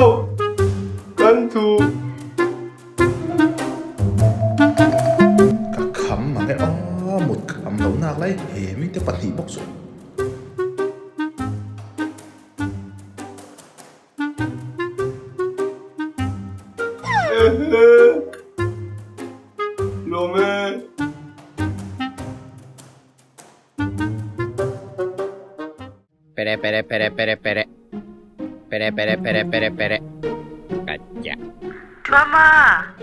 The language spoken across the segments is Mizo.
lo. Kan thu. Ka kham mang e aw mut ka kham lo nak lai he mite pahnih bawk chu. Lawm e. Pere pere pere pere pere pere pere pere pere pere Kacha. Thuama!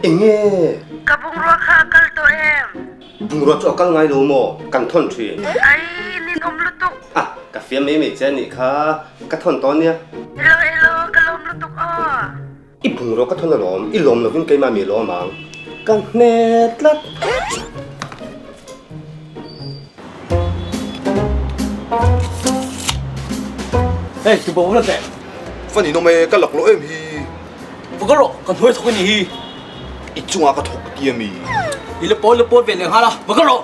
Enge? Ka bungrua kha a kal tawh em? Bungrua chu a kal ngai lo maw? Kan thawn thin. Ai, ninawm lutuk. A, ka fiam mai mai che a nih kha, ka thawn tawh ania. Elo elo, ka lawm lutuk aw. I bungrua ka thawn alawm, i lawm lovin keimah mi lawm ang. Ka hne tlat. Hei, tu bo la teh. Fa ninawm e, ka lak loh em hi. Va ka rawh, kan hnuai thawk a nih hi. I chungah ka thawk ti a mi? I la pawn la pawn ve leh nghal a, va ka rawh.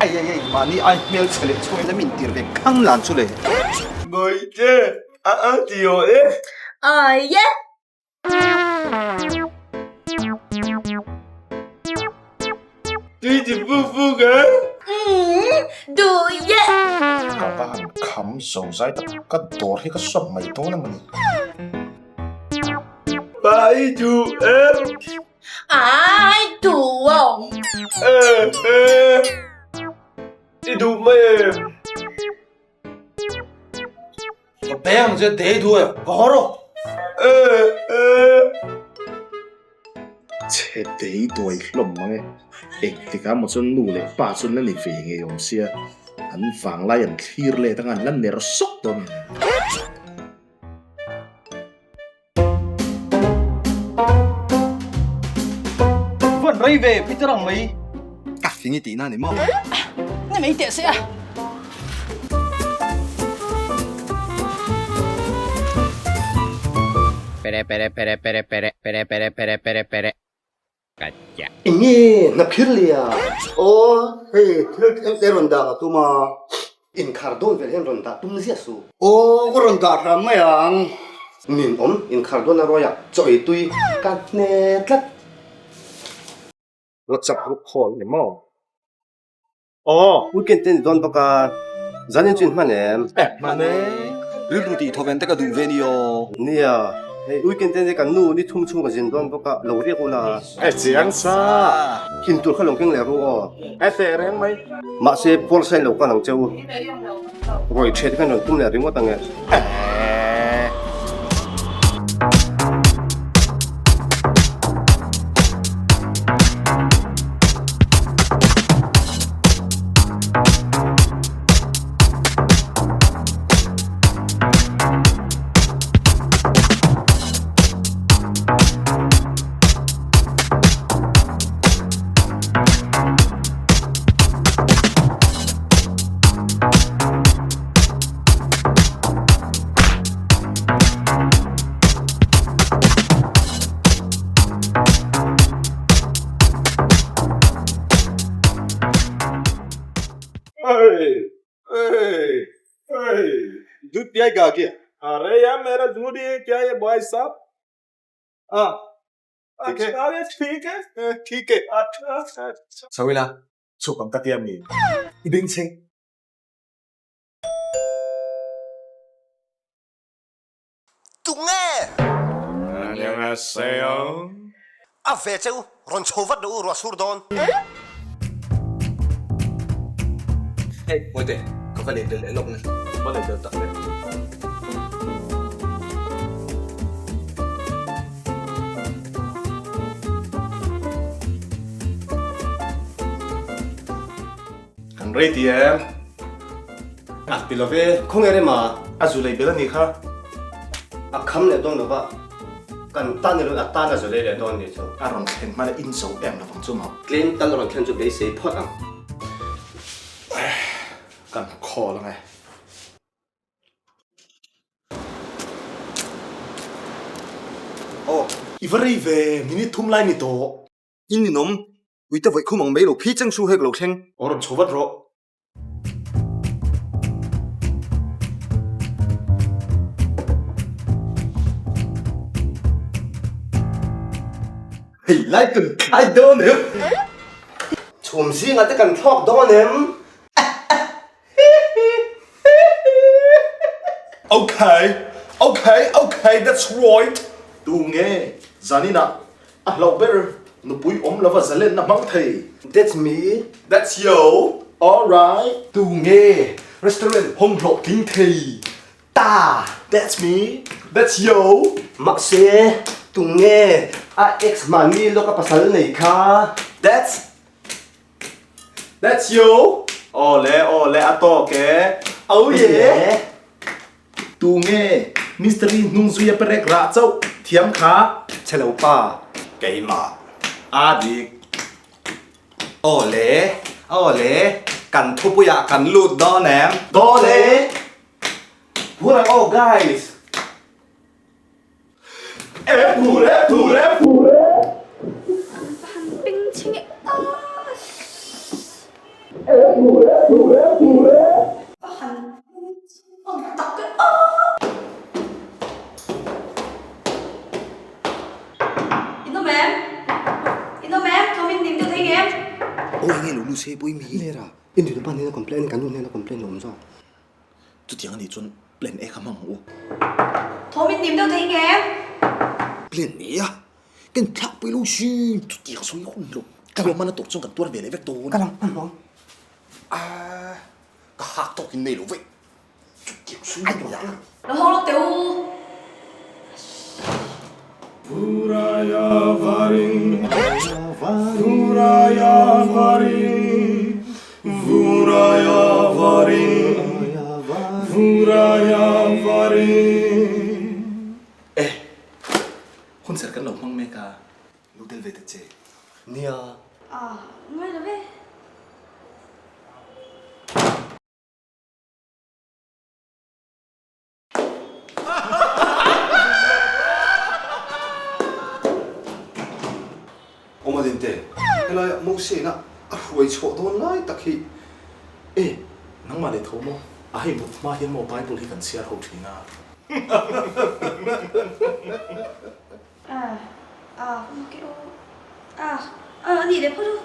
Ai ai ai, mahni ai hmel chhe leh chhuain a min tir ve khang lan chu le. Bawihte, a a ti aw e. Ai e. Tui ti puk puk e. Umm, duh e. Ka va han kham zo zai tak, ka dawr hi ka sawp mai dawn a mawni. Pa i duh em? Ai duh aw. E e. I duh mai em? Ka pe ang che dei duh e, ka haw rawh. E e. Chhe dei duai hlawm mang e. Engtikah maw chuan nu leh pa chuan la ni ve ngei awm sia, an vanglai an thlir let anga an la ner sawk dawn. Van rei ve Peter ang mai. Ka fing i tihna ni maw? Ni mai teh se a. Pere pere pere pere pere pere pere pere pere pere Kacha. Enge hna phir lia? Aw hei thil thleng te rawn dah ka tum a, inkhar dawn vel hian rawn dah tum ziah suh. Aw ka rawn dah hram mai ang. Min awm inkhar dawn a rawia chaw ei tui ka hne tlat. WhatsApp group call ni maw? Aw, weekend te ni dawn bawk a, zanin chu in hman em? Eh, hman e. Rilru tih thawven te ka duh ve ni aw. Nia, hei weekend te ni kan nu ni thum chhung ka zin dawn bawk a, lo riak ula. Eh, chiang sa. In tur kha lo keng leh ru aw. Eh, teh reng mai. Mahse, Paul sain lo kan ang che u. Rawi ṭhiat te khan rawn tum leh ringawt ang e. Eh. दूध पियाएगा क्या अरे यार मेरा दूध ही क्या ये भाई साहब हाँ ठीक है। अच्छा अरे ठीक है ठीक है अच्छा अच्छा Sawila, chhuk ang ka ti a mi? I beng chheng. Tunge? Annyeonghaseyo. A ve cheu, rawn chho vat loh u ruah sur dawn. Hey, Mawite, ka va leh del lawk na. Va leh del tak le. Kan rei ti em? A ti lo ve, khawnge rema? A zu lei bel a nih kha. A kham leh dawn lo va, kan tan ilo a tan a zu lei leh dawn nih chu. A rawn thlen hman a in zo em lovang chu maw? Tlem tal rawn thlen chu beisei phawt ang. Kan call ang e. Aw, i va rei ve, minute thum lai ni tawh. In ninawm, uite vawi khum ang mai lo phi cheng su hek lo thleng. Aw rawn chho vat rawh. Hei lai kan khai dawn em? Chhum zingah te kan thlawk dawn em? Okay, okay, okay, that's right. Tu nge zaninah a hlauh ber nupui awm lova zalenna hmang thei? That's me. That's you. Alright. Tu nge restaurant hawng hlawhtling thei? Ta! That's me. That's you. Mahse, tunge a ex mahni lawk a pasal nei kha? That's That's you. Awle awle a tawk e. Oh yeah. Tunge mystery hnung zui a perek rah chauh thiam kha? Chhelo pa. Keimah. A dik. Awle awle kan thupuiah kan lut dawn em? Dawn e. Phur ang aw guys. E phur e phur e phur e. Han ping ching e a. E phur e phur e phur e. Han ang tak e a. In awm em? In awm em? Thawm in ning deuh thei ngem? Awi nge lo lu se pawh i mi. Lera, in rinpa hnena complain kan nu hnena complain a awm zawk. Chutiang a nih chuan plan A kha hmang ang u. Thawm in nim deuh thei ngem? Plan A a? Kan thlak pui lo sin. Chutiang sawi hun lo. Ka ruahman a tawp chuan kan tuar ve leh vek dawn. Ka lang hman hmang. Ah, ka hak tawk in nei lo vek. Chutiang sawi hun lo. Lo hawng lawk teh u. Vuraya varin, vuraya varin, vuraya varin, vuraya varin. E, hunserh kan lo hmang mek a, lo tel ve ta che. Nia. Ah, ngai lo ve. Awmadin te, helai Mosena a hruai chhuah dawn lai tak hi e, nangmah leh tho maw? A hei mut hma hian maw Bible hi kan chhiar ho thin a. A, a, ok aw, a, a anih leh phawt u.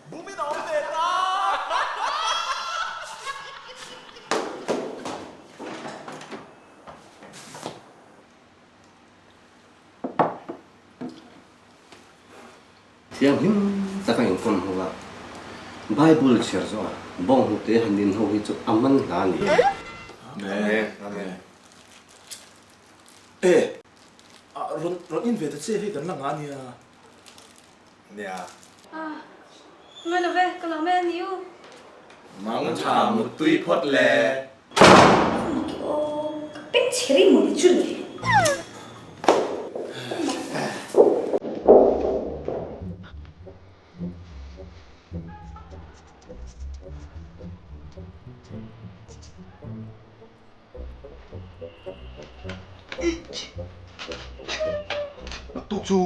Bumin a awm ve ta! Thianghlim taka inkawm ho a, Bible chhiar zawh a, bawnghnute han in ho hi chu a man hla a ni e. Amen. Amen. E! Ah, rawn rawn in ve ta che hei kan la ngah nia. Nia. Ah, ngai lo ve, ka lo mai a ni u. Mangtha muttui phawt le. Maki aw, ka peng chhe rei maw ni chu le. Naktuk chu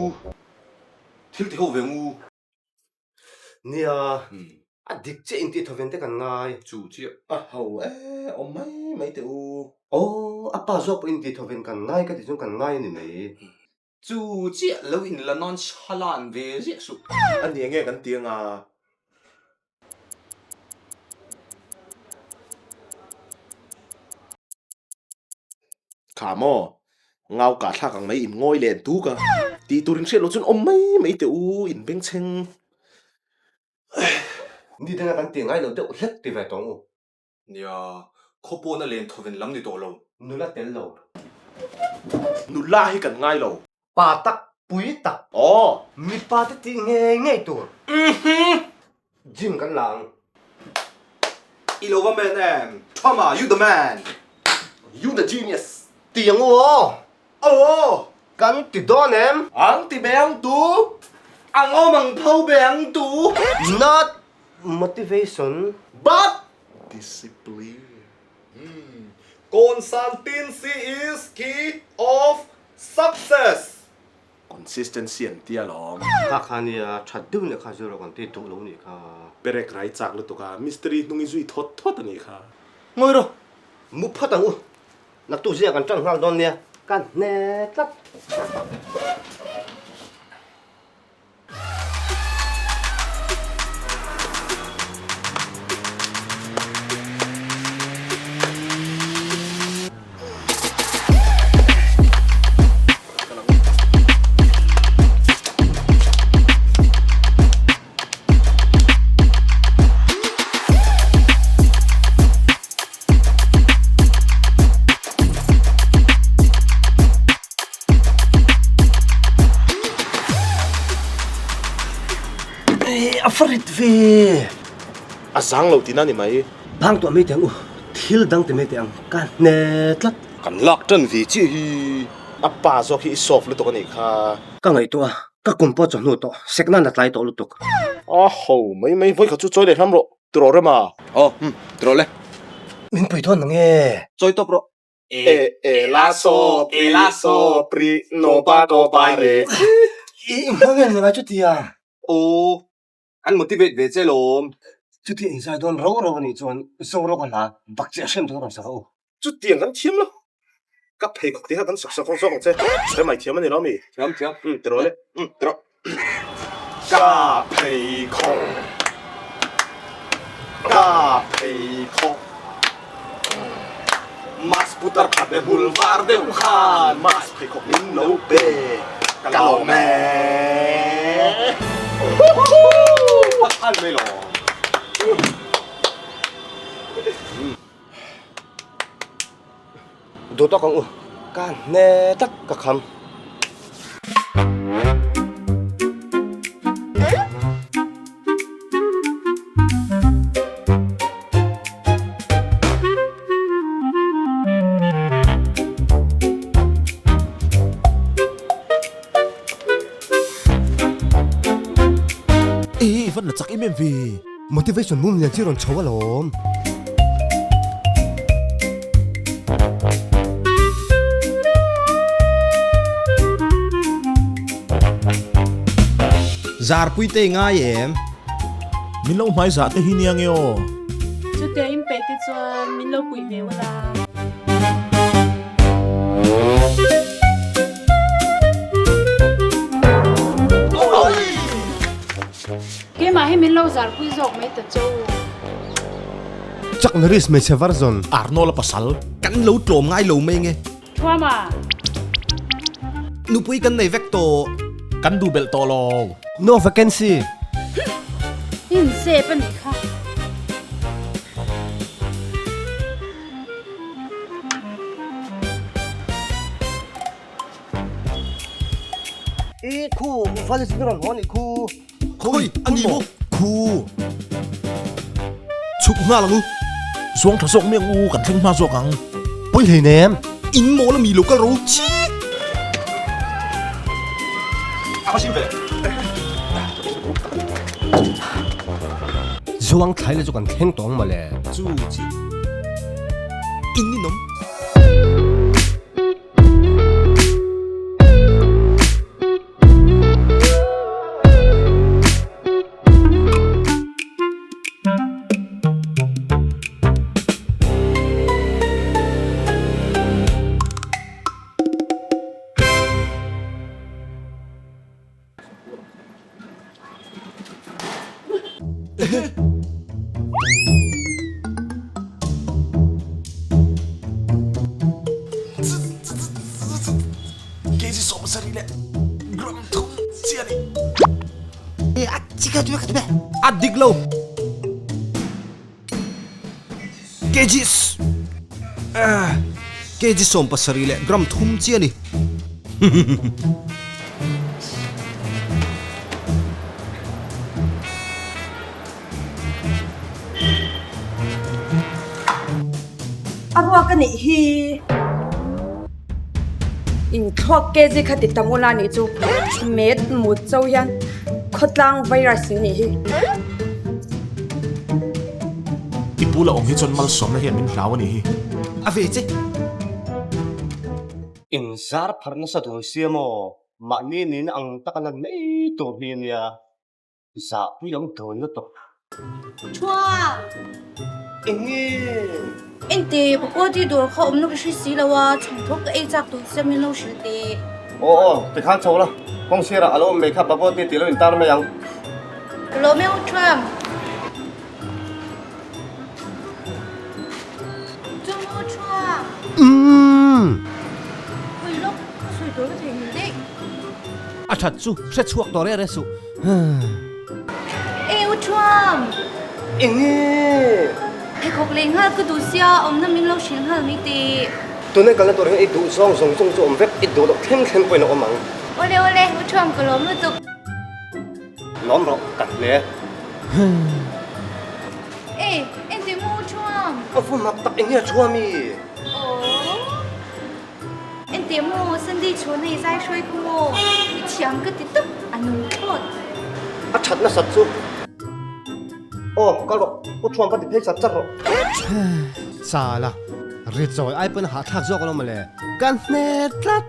thil ti ho ve ngu. Nia, a dik chiah in tih tho ven te kan ngai. Chu chiah. A ho e, awm mai mai teh u. Aw, a pa zawk pawh in tih tho ven kan ngai ka ti chuan kan ngai a ni mai. Chu chiah lo in la nawn chalan ve ziah suh. A ni enge kan ti anga. Kha maw? Ngau kah thlak ang mai in ngawi leh duk a, tih tur in hriat loh chuan awm mai mai teh u, in bengchheng. Ni danga kan ti ngai lo deuh hlek ti ve tawng u. Nia, khaw pawna len thawven lam ni tawh lo. Nula tel lo. Nula hi kan ngai lo. Pa tak, pui tak. Aw. Mipa te tih ngei ngei tur. Uhmm. Gym kan la ang. I lo va man em? Thama, you the man! You the genius! Ti ang u aw! Aw! Kan ti dawn em? Ang ti be ang tu! Ang awm ang pho be ang tu! Not motivation but discipline. Consistency is key of success. Consistency an tia lawm. Kha kha nia that deuh nih kha zero kan ti duh lo nih kha. Perek rai chak lutuk a, mystery hnung i zui thawt thawt a nih kha. Ngawi rawh, mu phawt ang u. Naktuk zingah kan tan nghal dawn nia. Ka hne tlat. A farit ve. A zang lo tihna ni mai. Bang tuah mai teh ang u, thil dang ti mai teh ang, ka hne tlat. Kan lak tan ve chiah hi. A pa zawk hi i soft lutuk a nih kha. Ka ngaihtuah a, ka kum pawh chawhnu tawh, sekna na tlai tawh lutuk. A ho mai mai, vawikhat chu chawi leh hram rawh. Tiraw rema. Aw, umm, tiraw le. Min pui dawn ang e. Chawi tawp rawh. E, e la so pri, la so pri, no ba do ba re. I hmang em ngai chutia? Aw, an motivate ve che lawm. Chutia inzai dawn rau rau anih chuan Zoro ka hla bak chiah hrem chu ka rawn sak a u. Chutiang kan thiam lo. Ka pheikhawk te kha kan sak sak zawk ang che. Remai thiam a ni lo mi? Thiam thiam. Umm tiraw le. Umm tiraw. Ka pheikhawk. Ka pheikhawk. Mas putar khat leh bul var deuh khan mas pheikhawk min lo pe. Ka lawm e. A mai lo. Duh tawk ang u, ka hne tlat ka kham. Ee, van la chak em em ve. Motivation mum lian chi rawn chho alawm. Zarpui te ngai em? Min lo hmai zah te hi nia nge aw. Chutia in peih te chuan min lo puih ve ula. Keimah hi min lo zarpui zawk mai ta cho. Chuck Norris hmeichhe version. Arnold a pasal. Kan lo tlawm ngai lo mai nge. Thuama. Nupui kan nei vek tawh. Kan duh belh tawh lo. No vacancy. In zep a nih kha. I khu vale chu rawn haw nih khu. Khawi a ni maw khu. Chhuk nghal ang u. Zuang tha zawk miang u kan thleng hma zawk ang. Pawi hlei nem. In mawl a mi lo kal ro chi. Zuang thlai le chu kan thleng tawng mawle. Chu chi. In ninawm. Kg 70 leh gram thum chiah a ni. A dik lo. Kg kg 70 leh gram thum chiah a ni. A ruak a nih hi. In thluak kg kha ti tam ula nih chu met mut cho hian khawtlang virus in nih hi. I pu la awm hi chuan malsawmna hian min hlau a nih hi. A ve che. In zar phar nasa dawn sia maw? Mahni nin ang taka lan mai tur hi a nia. Zahpui ang dawn lutuk. Thuam! Eng nge? Ente, pakua ti dawr kha awmna ka hre si lo a, chhangthawk ka ei chak tawh sia min lo hrilh teh. Aw aw, tikhan chho la, kawng sirah a lo awm mai kha pakua ti tih lo intar mai ang. Ka lawm e u Thuam. Chu u Thuam. Umm. Ui lawk, ka sawi tur ka theihnghilh daih. A that chu hre chhuak tawh reh reh suh. E u Thuam! Eng nge? Pheikhawk lei nghal ka duh sia, awmna min lo hrilh nghal mai teh. Tuna kalna tur hian i duh zawng zawng zawng chu awm vek, i duh loh thleng thleng pawhin a awm ang. Awle awle, u Thuam ka lawm lutuk. Lawm rawh, ka hle. E, engtin maw u Thuam? A va mak tak, eng nge a Thuam i? Aww. Enteh maw Sunday chhun hei zai hruai kha maw i thiam ka ti tawp a nung thlawt. A that nasat chu. Aw kal rawh u thuam va ti phei chat chat rawh. Chala ri chawi ai pawn a hahthlak zawk alawm mawle ka hne tlat.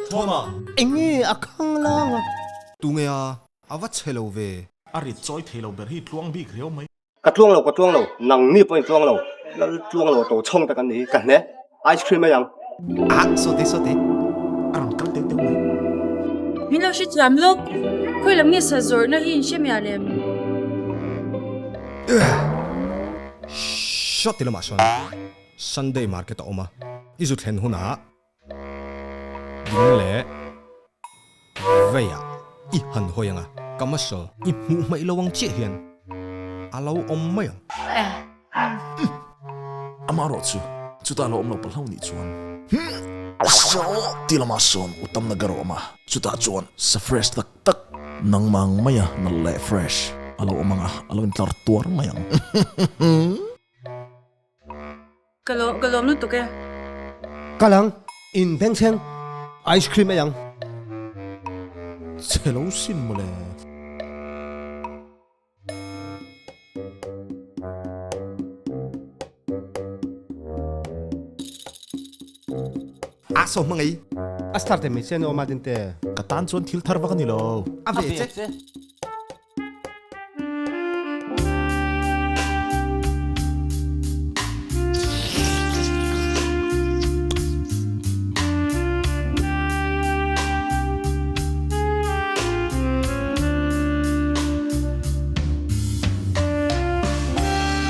Thuama. Enge a khang lang a. Tunge a a va chhe lo ve. A rit chawi thei lo ber hi tluang bik riau mai. Ka tluang lo, ka tluang lo, nang mi pawhin tluang lo, lal tluang lo to chhawng tak an ni hi, ka hne, ice cream mai ang. Ah, sawte sawte, a rawn kal teuh teuh mai. Min lo hrethiam lawk, khawi lam nge sa zawrhna hi in hre mial em? Shot ti lamah sawn Sunday market a awm a, i zu thlen hunah Ding leh veiah i han hawi ang a, ka muscle i hmuh hmaih lo ang chiah hian a lo awm mai ang. Amaherawh chu, chutah lo awm lo pahlo nih chuan Saw ti lamah sawn u tam nagar a awm a, chutah chuan sa fresh tak tak nangmah ang maia nalh leh fresh a lo awm ang a, a lo intlar tuar mai ang. Ka lawm ka lawm lutuk e. Ka lang in bengchheng ice cream ei ang. Chhe lo sin mawle. A saw hmangei. A star te mai chian awm a din te. Ka tan chuan thil thar vak a ni lo. A ve che.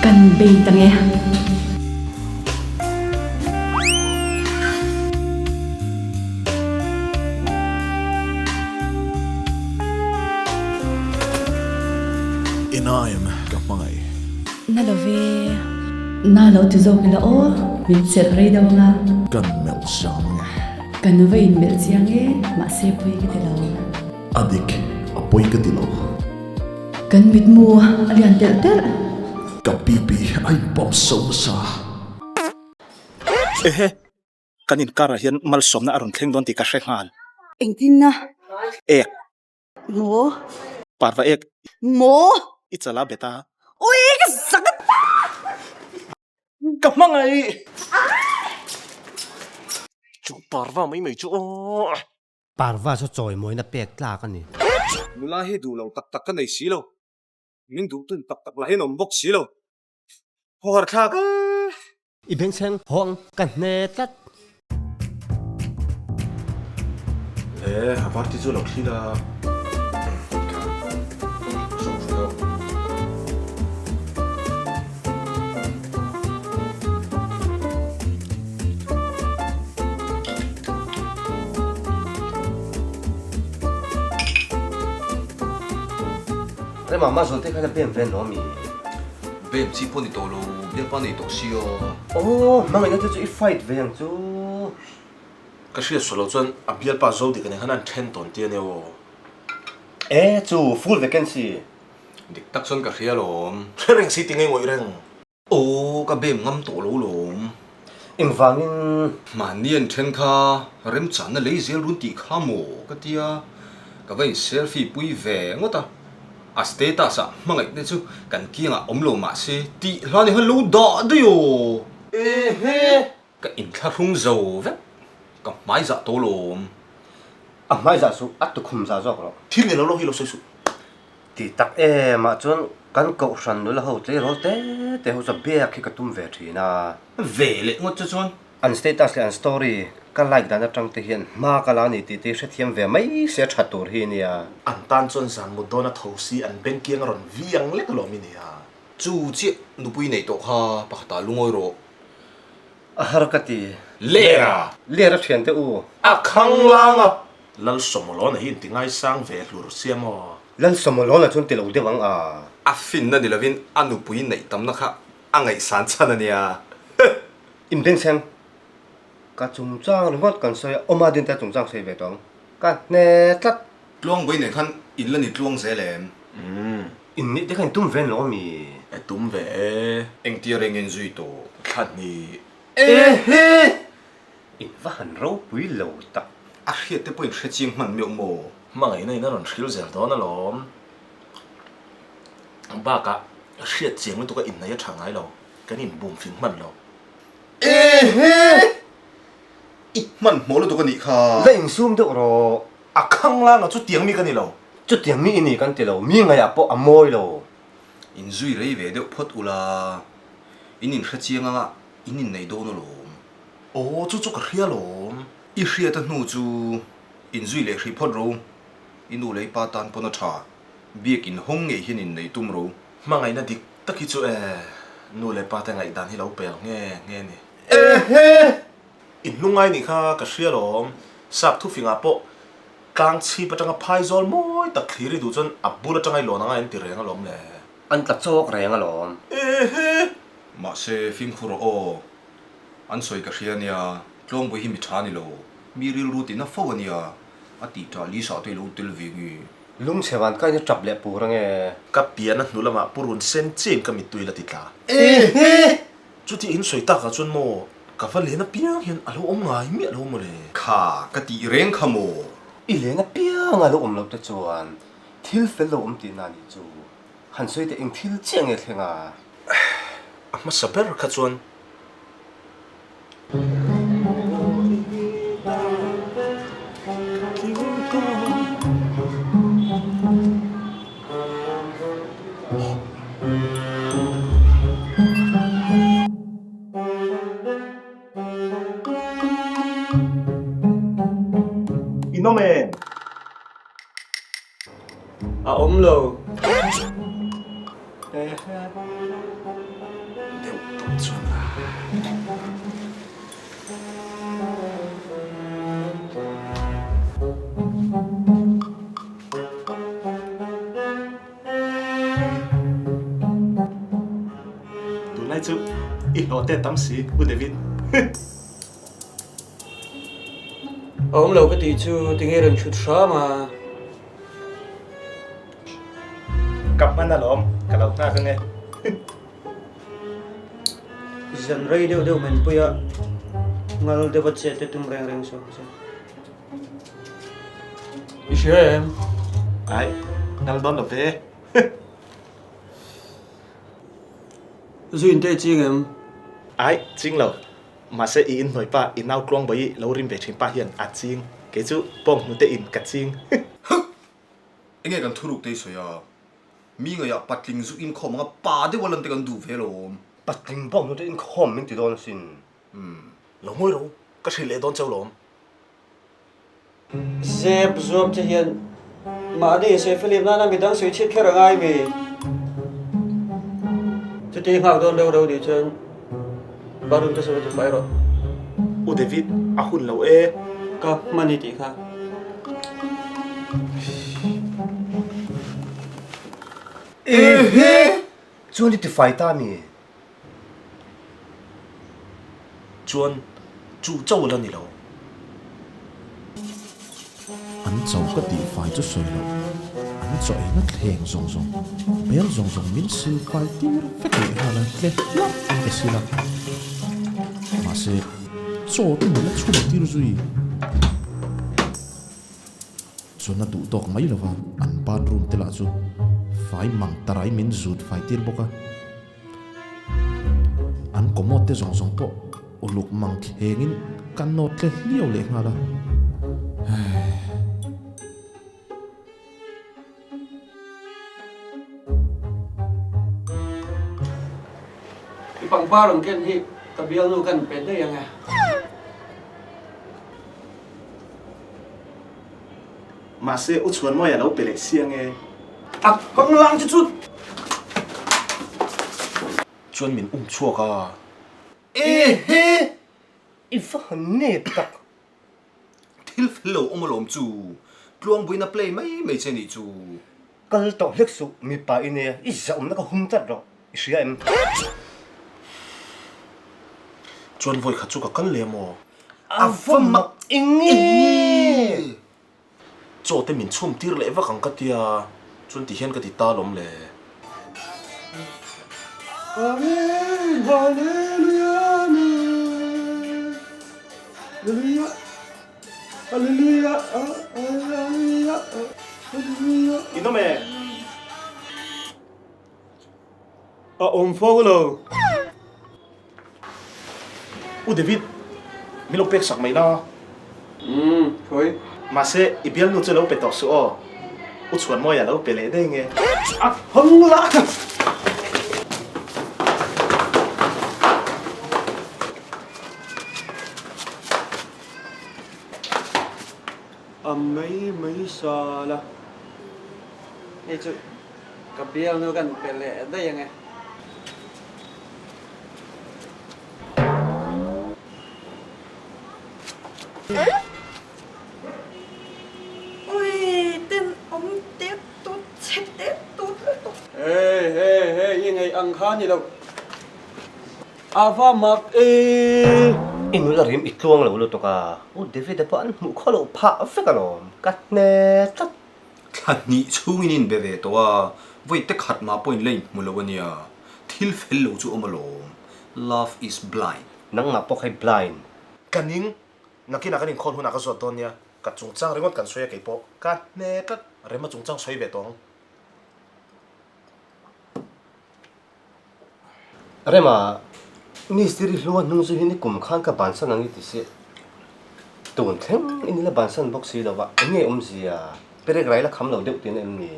Kan bei tang e. Inaim ka hmangaih. Na lo ve. Na lo ti zawk ila aw, min chelh rei deuh anga. Kan melh zam nge. Kan va in melh chiang e, mahse pawi ka ti lo. A dik, a pawi ka ti lo. Kan mitmu a lian telh telh. Ka pipi a inpawm so nasa. Ehe, Kan inkarah hian malsawmna a rawn thleng dawn tih ka hre nghal. Engtinna? Ek. Maw? Parva ek. Maw? I chala bet a. Ui, ka zak a ta! Ka hmangaih! Chu parva mai mai chu aw. Parva chu chawimawina pek tlak a ni. Nula hi duh lo tak tak ka nei si lo. Min duh tun tak tak lahin awm bawk si lo. Khawhar thlak e. I bengchheng hawng ka hne tlat. Le, a party chu lo thli la. Rema, mah zual te khan a bem ve no mi? Bem chi pawh ni tawh lo, bialpa nei tawh si aw. Aw, hmangaihna te chu i fight ve ang chu. Ka hriat sual lo chuan a bialpa zo dik a nih khan an then tawn tia nia aw. E chu, full vacancy. Dik tak chuan ka hria alawm. Hre reng si ti ngei ngawih reng. Aw, ka bem ngam tawh lo lawm. Engvangin? Mahni an then kha remchanna lei zel run tih kha maw ka tia, ka va in selfie pui ve ngawt a, a status ah hmangaih te chu kan kiangah awm lo mah se tih hlan i han lo dah daih aw. Ehe! Ka inthlahrung zo vek, ka hmaizah tawh lawm. A hmaizah suh, a tukhum zah zawk rawh. Thil ni lo lo hi lo sawi suh. Tih tak em ah chuan kan kohhran nula ho tleirawl te te ho chu biak hi ka tum ve thin a. Ve leh ngawt chu chuan. An status leh an story ka like dan atang te hian hma ka la ni tih te hi hrethiam ve mai se a tha tur hi nia. An tan chuan zan mut dawn a tho si an beng kiang a rawn vi ang lek alawm i nia. Chu chiah nupui neih tawh kha pakhatah lungawi rawh. A har ka ti. Lera! Lera thian te u. A khang lang a. Lalsawmawlawna hi inti ngaisang ve hlur sia maw? Lalsawmawlawna chuan ti lo deuh ang a. A finna ni lovin a nupui neih tamna kha a ngaihsan chhan a nia. Inbengchheng, ka chungchang ringawt kan sawi a, awma din te chungchang sawi ve tawh ang. Ka hne tlat. Tluangbawi nen khan in la ni tluang zel em? Umm. In nih te khan in tum ve lo ami? E tum ve e. Engtia reng in zui tawh? Thla hnih. Ehe! In va han ropui lo tak. A hriat te pawh in hre chiang hman meuh maw? Hmangaihna in a rawn hril zel dawn alawm. Bakah hriat chiang lutuk a inneih a tha ngai lo. Kan inbum fing hman lo. Ehe! I hmanhmawh lutuk a nih kha. La insum deuh rawh. A khang langa chutiang mi ka ni lo. Chutiang mi i ni kan ti lo, mi ngaihah pawh a mawi lo. Inzui rei ve deuh phawt ula, in inhre chiang anga in innei dawn alawm. Aw, chu chu ka hria alawm. I hriat a hnu chu inzui leh hrih phawt ro, i nu leh i pa tan pawn a tha, biak inhawng ngei hian innei tum ro. Hmangaihna dik tak hi chu e, nu leh pa te ngaihdan hi lo pel nge nge a ni. Ehe! In hnungai nih kha ka hria lawm, sap thufingah pawh tlang chhip atanga phai zawl mawi tak thlir i duh chuan a bul atanga i lawn anga in ti reng alawm le. An tla chawk reng alawm. Ehe! Mahse fimkhur rawh aw, an sawi ka hria ania, Tluangbawi hi mi tha ni lo, mi rilru tina fo ania, a tih tah Lisa te i lo tel ve nge. Lungchhe van kain i tap leh pur ange. Ka pian a hnu lamah purun sen chiin ka mittui la ti tla. Ehe! Chuti in sawi takah chuan maw ka va len apiang hian a lo awm ngai miah lo maw le? Kha ka tih reng kha maw? I len apiang a lo awm loh te chuan thil fel lo awm tihna a nih chu. Han sawi teh eng thil chiah nge thleng a? A hmasa ber kha chuan. In awm em? A awm lo. Deuh tawp chuan a. Tunlai chu i hlawh te tam si U David. A awm lo ka tih chu tinge rawn chhut hram a. Ka hman alawm, ka lo nghak ange. Zan rei deuh deuh men pui a, ngal deuh a chet te tum reng reng sawn che. I hria em? Ai, nal dawn lo ve. Zu in te ching em? Ai, ching lo. Mahse i inhnuai pa, i nau tluang bawi lo rim ve thin pa hian a ching. Kei chu pawng hnute in ka ching. Huh! Enge kan thuruk te i sawi a? Mi ngaihah patling zu inkhawm anga pa deuh a lan te kan duh ve lawm. Patling pawng hnute inkhawm min ti dawn asin. Umm. Lo ngawi ro, ka hrilh leh dawn cheu lawm. Zep zuam che hian mahni sawifilim nana midang sawi chhiat kher a ngai mi? Chuti nghak dawn reuh reuh nih chuan bathroom te sawi ti fai rawh. U David, a hun lo e. Ka hman i tih kha. Ehe! Chuan i ti fai ta mi? Chuan chu chauh la ni lo. An cho ka tih fai chu sawi loh, an chaw eina thleng zawng zawng, bel zawng zawng min sil fai tir vek leh nghal a, tle hlauh in ka sil a. Mahse, chaw te min la chhun tir zui. Chuan a duh tawk mai lova, an bathroom te lah chu fai mang tarai min zut fai tir bawk a. An commode te zawng zawng pawh uluk mang thlengin ka nawt tle hliau leh nghal a. Pangpar rawn ken hi ka bialnu kan pe daih ang e. Mahse, U Chhuanmawia lo pe leh si ang e. A kawng lang chu chu. Chuan min um chhuak a. Ehe! I va han nep tak. Thil fel lo awm alawm chu. Tluangbuina play mai mai che nih chu. Kal tawh hlek suh, mipa i nia, i zahawmna ka hum tlat rawh, i hria em? Chuan vawi khat chu ka kal leh maw? A va mak eng nge? Chaw te min chhum tir leh vak ang ka tia, chuan ti hian ka ti ta lawm le. Amen Hallelujah Amen Hallelujah Hallelujah Hallelujah Hallelujah In awm e? A awm fo lo. U David, min lo pek sak mai la. Umm, khawi. Mahse, i bialnu chu lo pe tawh suh aw. U Chhuanmawia lo pe leh daih nge. A hawng la! A mai mai sa la. Hei chu ka bialnu kan pe leh daih ang e. Ui, ten awm tep tut, chhe tep tut lutuk. Hey, hey, hey, i ngaih ang kha ni lo. A va mak e! I nula rim i tluang lo lutuk a, U David-a pawh an hmuh khaw loh phah vek alawm, ka hne tlat. Thla hnih chhungin in be ve tawh a, vawi te khat mah pawhin la inhmu lo a nia. Thil fel lo chu awm alawm. Love is blind. Nangmah pawh kha i blind. Ka ning, nakinah kan inkhawm hunah ka zawt dawn nia, ka chungchang ringawt kan sawi a keipawh ka hne tlat, Rema chungchang sawi ve tawh ang. Rema, Mistiri hlua hnung chu hi ni kum khan ka bansan ang i ti si. Tun thleng in ila bansan bawk si lo va, eng nge awmzia? Perek rai la kham lo deuh tihna em ni?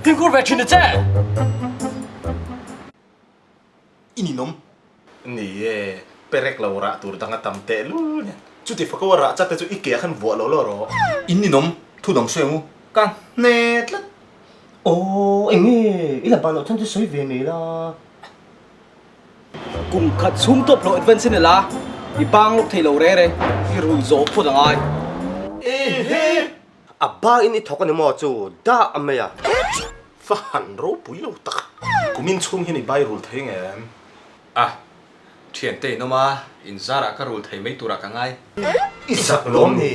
Fimkhur ve thin a che! I ninawm. Ni e, perek lo rah tur dang a tam teh lul nen. Chuti fako a rah chat te chu i ke ah khan vuah lo lo rawh. In ninawm, thu dang sawi ang u. Ka hne tlat. Aw, eng nge? I la ban loh chuan chu sawi ve mai la. Kum khat chhung tawp lo advance in ila, i bang lawk thei lo re re, i rui zawh phut a ngai. Ehe! A ba in i thawk a ni maw chu dah a mai a. Va han ropui lo tak. Kumin chhung hian i bai rul thei nge em? A, thiante in awm a, in zarah ka rul thei mai turah ka ngai. I zak lawm ni?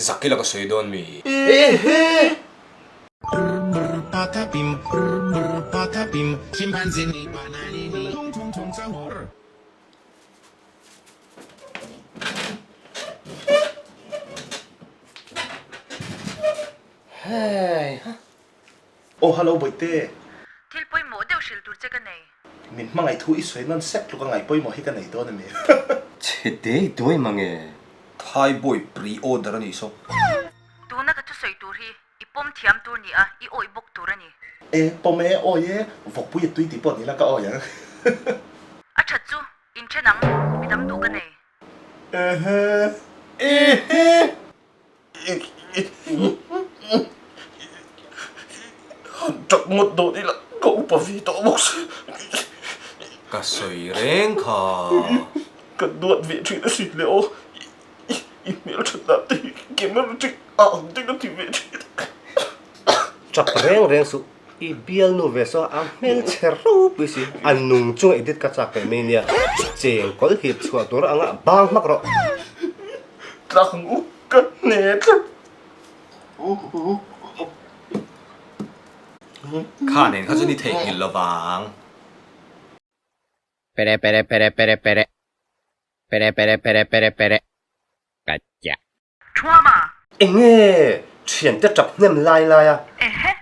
Zak ila ka sawi dawn mi? Ehe! Hei ha. Aw hello Bawihte. Thil pawimawh deuh hrilh tur che ka nei. Min hmangaih thu i sawi nawn sek tluk a ngaih pawimawh hi ka nei dawn a mi. Chhe dei duai mang e. Thai boy pre order a nih saw. Tuna ka thusawi tur hi i pawm thiam tur ni a, i awih bawk tur a ni. E, pawm e, awi e, vawkpui a tui tih pawh ni la ka awi ang. A that chu, inthen ang, midang duh ka nei. Ehe, ehe. Han chak ngawt dawn ila ka upa ve tawh bawk si. Ka sawi reng kha. Ka duat ve thin a sin le aw. I hmel that dan te hi camera check a ang te ka ti ve thin. Chak reng reng suh. I bialnu ve saw a hmel chhe ropui si. A nung chunga edit ka chak peih mai nia. Cheng kawl hip chhuah tur anga bang hmak rawh. Tlang u ka hne tlat. Kha nen kha chu ni theihnghilh lovang. Pere pere pere pere pere pere pere pere pere pere ka cha. Thuama! Enge thiante tap hnem lai lai a? Ehe!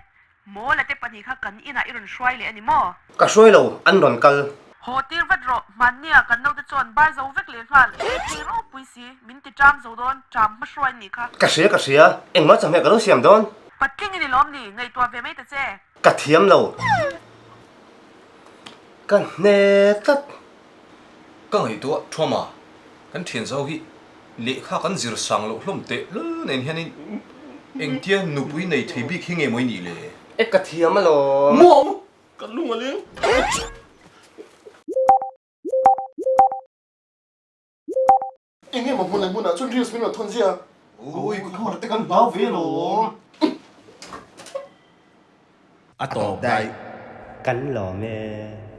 Mawla te pahnih kha kan inah i rawn hruai leh a ni maw? Ka hruai lo, an rawn kal. Haw tir vat rawh, hmannia kan naute chuan bar zo vek leh nghal, ei thei ropui si, min ti ṭam zo dawn, ṭam hma hruai nih kha. Ka hria ka hria, engmah chawhmeh ka lo siam dawn. Patling i ni lawm ni, ngaihtuah ve mai ta che. Ka thiam lo, ka hne tlat. Ka ngaihtuah Thawma, kan thian zau hi lehkha kan zir sang loh hlawm teh lul nen hianin engtia nupui nei thei bik hi nge maw i nih le? E ka thiam alawm. Maw! Kan lung a leng. Eng emaw hmun leh hmunah chuan reels min rawn thawn zia. Ui, khawhar te kan hlau ve alawm. A tawp daih. Kan lawm e.